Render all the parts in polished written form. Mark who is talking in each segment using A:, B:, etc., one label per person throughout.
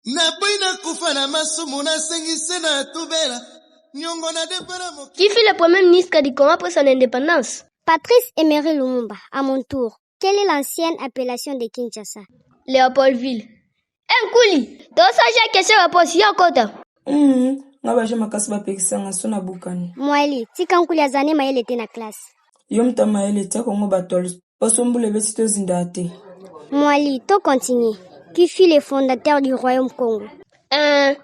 A: Naboyi nakufa na masumu nasengi se na tubela niongo na depara moke.
B: Qui fut le premier ministre du Congo après son indépendance?
C: Patrice Emery Lumumba, à mon tour. Quelle est l'ancienne appellation de Kinshasa?
B: Léopoldville. Nkuli, tosaja question réponse yo kota.
D: Nga baje makasi bapekisanga so na bukani.
C: Mwali, tika Nkuli azane mayele te na classe.
D: Yo moto ya mayele tia kongo batolo poso mbula ebeti tozinda te.
C: Mwali, to continue. Qui fut le fondateur du royaume Congo?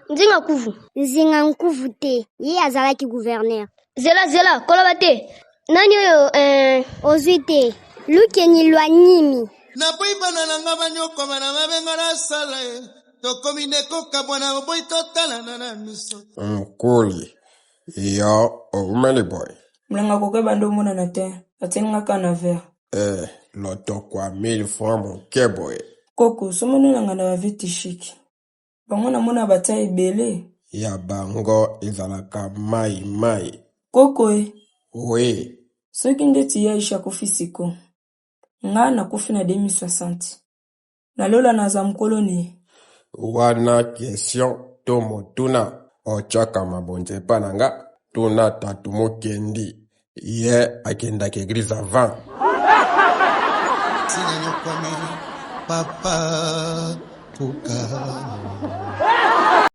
B: Nzinga Nkuvu.
C: Nzinga Nkuvu te, ye azalaki gouverneur.
B: Zela zela, koloba te. Nani oyo
C: Ozwi te. Lukeni lwa nimi.
A: Naboyi bana na nga banyokoma na mabenga nasala ye tokomi nde kokabwana oboyi totalana na miso.
E: Nkuli, yo owumeli boye.
D: Molanga koka ebanda omonana te, atieli nga kaka na verre.
E: Eh, lotokwa 1000 francs moke boye.
D: Koko, somoni olanga na baveti chic. Bango namona batia ebele.
E: Ya bango ezalaka mai mai.
D: Koko e.
E: Oui.
D: Soki ndeti ye Aisha akufi siko. Nga nakufi na 2060. Nalola naza mokolo ne.
E: Wana question to motuna otiaka mabonza epa na nga tuna tatu mokendi ye akendaka église avant.
A: Tina nyokwami papa kuka.